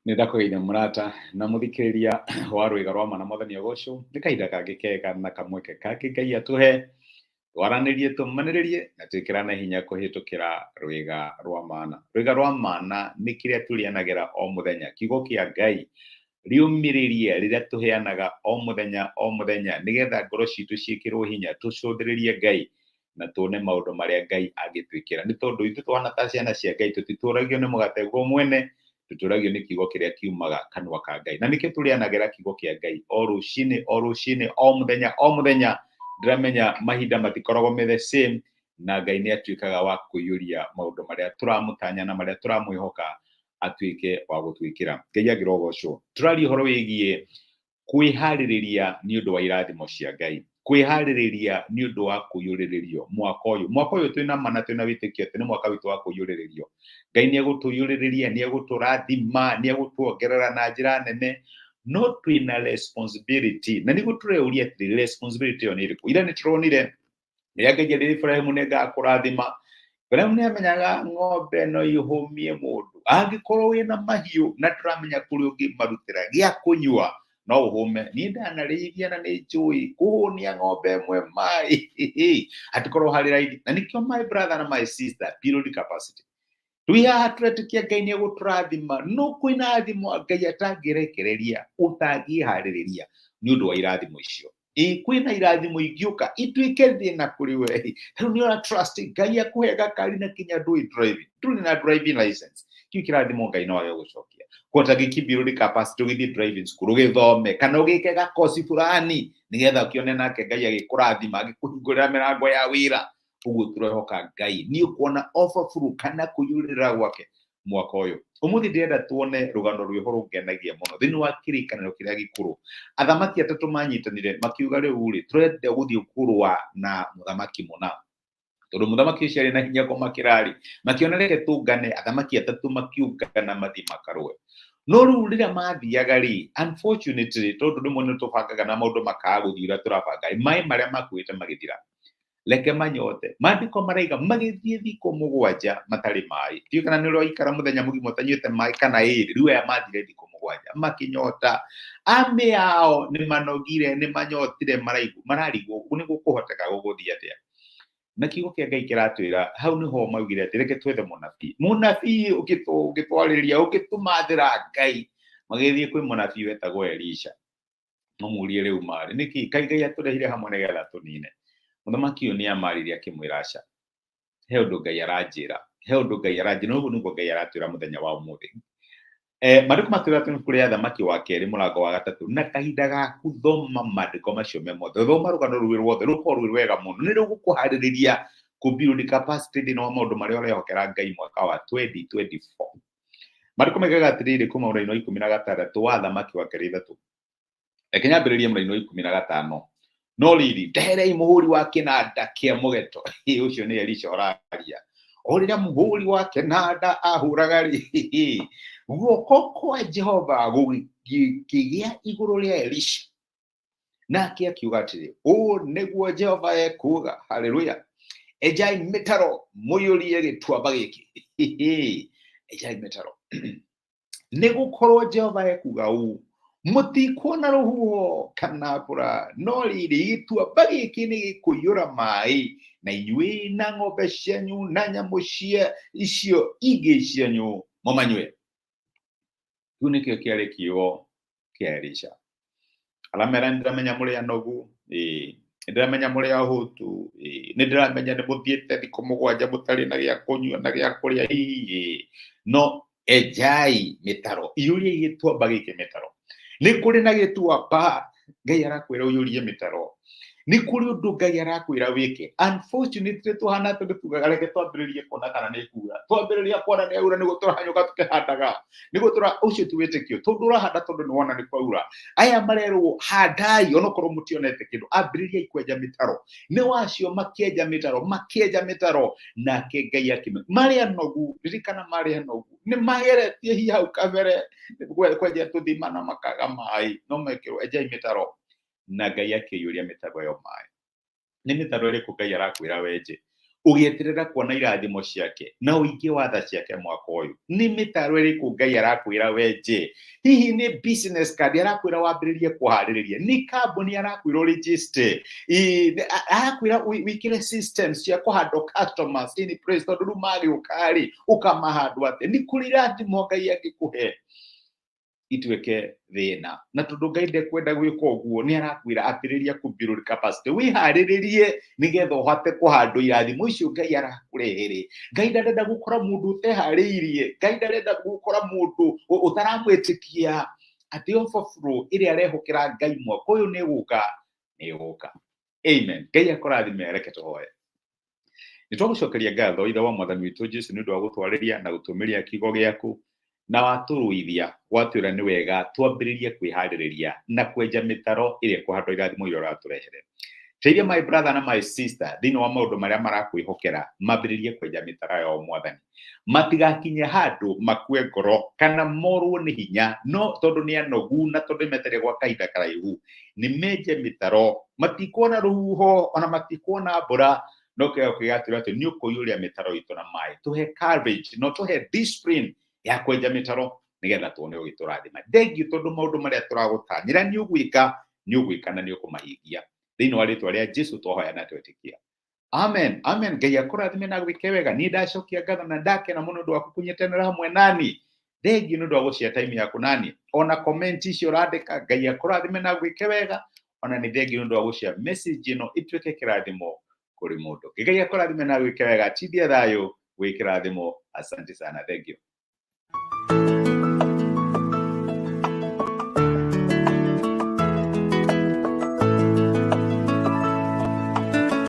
Nĩ ndakũgeithia mũrata na mũthikĩrĩria wa Rwĩga rwa Ma na Mwathani agocwo. Nĩ kahinda kangĩ kega na kamweke kangĩ Ngai atũhe twaranĩrie, tũmanĩrĩrie na twĩkĩrane hinya kũhĩtũkĩra Rwĩga rwa Mana. Rwĩga rwa Mana nĩ kĩrĩa tũrĩanagĩra o mũthenya, kiugo kĩa Ngai rĩũmĩrĩrie rĩrĩa tũheanaga o mũthenya o mũthenya, nĩgetha ngoro citũ ciĩkĩrwo hinya, tũcũthĩrĩrie Ngai na tuone maũndũ marĩa Ngai angĩtwĩkĩra. Nĩ tondũ ithuĩ tũhana ta ciana cia Ngai, tũtitũragio nĩ mũgate guo mwene, tũtũragio nĩ kiugo kĩrĩa kiumaga kanua ka Ngai. Na nĩkĩo tũrĩanagĩra kiugo kĩa Ngai o rũcinĩ o rũcinĩ, o mũthenya o mũthenya. Ndĩramenya mahinda matikoragwo me the same, na Ngai nĩ atuĩkaga wa kũiyũria maũndũ marĩa tũramũtanya na marĩa tũramwĩhoka atuĩke wa gũtwĩkĩra. Ngai angĩrogocwo. Tũraria ũhoro wĩgiĩ kwĩharĩrĩria nĩ ũndũ wa irathimo cia Ngai, kwĩharĩrĩria nĩ ũndũ wa kũiyũrĩrĩrio mwaka ũyũ. Mwaka ũyũ twĩna ma na twĩna wĩtĩkio atĩ nĩ mwaka witũ wa kũiyũrĩrĩrio. Ngai nĩ egũtũiyũrĩrĩria, nĩ egũtũrathima, nĩ egũtuongerera na njĩra nene, no twĩna responsibility. Na nĩguo tũreũria atĩrĩrĩ, responsibility ĩyo nĩ ĩrĩkũ? Ira nĩ tũronire rĩrĩa Ngai erire Ibrahimu nĩ ngakũrathima, Ibrahimu nĩ amenyaga ng'ombe no ihũmie mũndũ. Angĩkorwo wĩna mahiũ na ndũramenya kũrĩa ũngĩmarutĩra gĩa kũnyua, no ũhũme. Niĩ ndanarĩithia na nĩ njũĩ kũhũnia ng'ombe ĩmwe maĩ hatikorwo harĩ raithi. Na nĩkĩo my brother na my sister, build capacity. Twĩ haha tũretĩkia Ngai nĩ egũtũrathima, no kwĩna thimo Ngai atangĩrekereria ũtangĩharĩrĩria nĩ ũndũ wa irathimo icio. Ĩ kwĩna irathimo ingĩũka ituĩke thĩna kũrĩ we. Rĩu nĩ ũra trust Ngai akũhe gakari na kinya ndũĩ driving, ndũrĩ na driving license. Kĩu kĩrathimo Ngai no age gũcokia. Kũhota gĩkĩmbirũ capacity ũgĩthiĩ driving school ũgĩthome kana ũgĩke gakoci fulani nĩgetha ũkĩone nake Ngai agĩkũrathima agĩkũhingũrĩra mĩrango ya wĩra. Ũguo tũrehoka Ngai nĩ ũkuona overflow kana kũiyũrĩrĩra gwake mwaka ũyũ. Ũmũthĩ ndĩrenda tuone rũgano rwĩho rũngenagia mũno thĩinĩ wa kĩrĩkanĩro kĩrĩa gĩkũrũ. Athamaki atatũ manyitanire makiuga rĩu rĩ, tũrenda gũthiĩ kũrũa na mũthamaki mũna, tondũ mũthamaki ũcio arĩ na hinya kũmakĩra rĩ, makĩona reke tũngane. Athamaki atatũ makiũngana mathiĩ makarũe. No rĩu rĩrĩa mathiaga rĩ, unfortunately, tondũ rĩmwe nĩ tũbangaga na maũndũ makaga gũthiĩ ũrĩa tũrabanga, maĩ marĩa makuĩte magĩthira. Reke manyote. Maandĩko maraiga magĩthiĩ thikũ mũgwanja matarĩ maĩ. Ndiũĩ kana nĩ ũraikara mũthenya mũgima ũtanyuĩte maĩ kana ĩrĩ. Rĩu aya mathire thikũ mũgwanja makĩnyota. Amĩ yao nĩ manogire, nĩ manyotire, maraigu mararigwo nĩ gũkũhoteka gũgũthiĩ atĩa. Na kiugo kĩa Ngai kĩratwĩra hau nĩho maugire atĩ reke twethe mũnabii. Mũnabii ũngĩtwarĩria, ũngĩtũmathĩra Ngai. Magĩthiĩ kwĩ mũnabii wetagwo Elisha. Mamũrie rĩu marĩ nĩkĩ kaĩ Ngai atũrehire hamwe nĩgetha tũnine. Mũthamaki ũyũ nĩ amaririe akĩmwĩra aca, he ũndũ Ngai aranjĩra, he ũndũ Ngai aranjĩra. Na ũguo nĩguo Ngai aratwĩra mũthenya wa ũmũthĩ. Maandĩko matwĩra atĩ ibuku rĩa Athamaki wa kerĩ mũrango wa gatatũ, na kahinda gaku thoma maandĩko macio me mothe, thoma rũgano rũu rwothe, rũkorwo rwĩ rwega mũno, nĩ rũgũkũharĩrĩria kũ build capacity thĩinĩ wa maũndũ marĩa ũrehokera Ngai mwaka wa 2024. Maandĩko maigaga atĩrĩrĩ kuma mũraini wa 16 wa Athamaki wa kerĩ ithatũ. Reke nyambĩrĩrie mũraini wa 15. No rĩrĩ, ndeherei mũhũri wa kĩnanda kĩa mũgeto. Ũcio nĩ Elisha ũraria. O rĩrĩa mũhũri wa kĩnanda ahũraga rĩ, guoko kwa Jehova gũgĩkĩgĩa igũrũ rĩa Elisha. Nake akiuga atĩrĩ, ũũ nĩguo Jehova ekuuga, haleluya, enjai mĩtaro mũiyũrie gĩtuamba gĩkĩ. Enjai mĩtaro. Nĩ gũkorwo Jehova ekuuga ũũ, mũtikuona rũhuho kana mbura, no rĩrĩ, gĩtuamba gĩkĩ nĩ gĩkũiyũra maĩ, na inyuĩ na ng'ombe cianyu na nyamũ cia icio ingĩ cianyu mũmanyue. Kĩu nĩkĩo kĩarĩ kiugo kĩa Elisha. Aramera nĩ ndĩramenya mũrĩ anogu, ĩĩ nĩ ndĩramenya mũrĩ ahũtu, ĩĩ nĩ ndĩramenya nĩ mũthiĩte thikũ mũgwanja mũtarĩ na gĩa kũnyua na gĩa kũrĩa, ĩĩ no enjai mĩtaro, iyũriai gĩtuamba gĩkĩ mĩtaro. Nĩ kũrĩ na gĩtuamba Ngai arakwĩra ũiyũrie mĩtaro. Nĩ kũrĩ ũndũ Ngai arakwĩra wĩke. Unfortunately tũhana tondũ tugaga reke twambĩrĩrie kuona kana nĩ kuura. Twambĩrĩria kuona nĩ yaura nĩguo tũrahanyũka tũkĩhandaga. Nĩguo tũra ũcio ti wĩtĩkio. Tondũ ũrahanda tondũ nĩ wona nĩ kwaura. Aya marerwo handai onokorwo mũtionete kĩndũ. Ambĩrĩriai kwenja mĩtaro. Nĩ wacio makĩenja mĩtaro, makĩenja mĩtaro nake Ngai akĩme. Marĩ anogu, ririkana marĩ anogu. Nĩ mageretie hihi hau kabere kwenja tũthima na makaga maĩ, no mekĩrwo enjai mĩtaro na Ngai akĩiyũria mĩtaro ĩyo maĩ. Nĩ mĩtaro ĩrĩkũ Ngai arakwĩra wenje? Ũgĩeterera kuona irathimo ciake na ũingĩ wa tha ciake mwaka ũyũ. Nĩ mĩtaro ĩrĩkũ Ngai arakwĩra wenje? Hihi nĩ business card arakwĩra wambĩrĩrie kũharĩrĩria? Nĩ kambuni arakwĩra ũregister? Arakwĩra wĩkĩre systems cia kũhandle customers in place, tondũ rĩu magĩũka rĩ, ũkamahandwo atĩa? Nĩ kũrĩ irathimo Ngai angĩkũhe ituĩke thĩna, na tondũ Ngai ndekwenda gwĩka ũguo, nĩ arakwĩra ambĩrĩria kũ build capacity, wĩharĩrĩrie nĩgetha ũhote kũhandwo irathimo icio Ngai arakũrehere. Ngai ndarenda gũkora mũndũ ũteharĩirie. Ngai ndarenda gũkora mũndũ ũtaramwĩtĩkia atĩ overflow ĩrĩa arehokera Ngai mwaka ũyũ nĩ ĩgũka, nĩ ĩgũka. Amen. Ngai akũrathime. Reke tũhoe. Nĩ twagũcokeria ngatho, Ithe wa Mwathani witũ Jesu, nĩ ũndũ wa gũtwarĩria na gũtũmĩria kiugo gĩaku, na watũrũithia, watwĩra nĩ wega twambĩrĩrie kwĩharĩrĩria na kwenja mĩtaro ĩrĩa ĩkũhandwo irathimo iria ũratũrehere. Teithia my brother na my sister thĩinĩ wa maũndũ marĩa marakwĩhokera, mambĩrĩrie kwenja mĩtaro yao, Mwathani, matigakinye handũ makue ngoro kana morwo nĩ hinya, no tondũ nĩ anogu na tondũ nĩ metereire gwa kahinda karaihu, nĩ menje mĩtaro. Matikuona rũhuho ona matikuona mbura, no kĩo kĩgatwĩra atĩ nĩ ũkũiyũria mĩtaro itũ na maĩ. Tũhe courage no tũhe discipline ya kwenja mĩtaro nĩgetha tuone ũgĩtũrathima. Thengiũ tondũ maũndũ marĩa tũragũtanyĩra nĩ ũgwĩka, nĩ ũgwĩka na nĩ ũkũmahingia. Thĩinĩ wa rĩtwa rĩa Jesu twahoya na twetĩkia, amen, amen. Ngai akũrathime na gwĩke wega. Niĩ ndacokia ngatho na ndakena mũno ũndũ waku kũnyitanĩra hamwe nani. Thengiũ nĩ ũndũ wa gũshare time yaku nani, ona comment icio ũrandĩka. Ngai akũrathime na gwĩke wega. Ona nĩ thengiũ nĩ ũndũ wa gũshare message ĩno ĩtuĩke kĩrathimo kũrĩ mũndũ. Ngai akũrathime na gwĩke wega. Tindie thayũ, gwĩ kĩrathimo. Asante sana, thank you.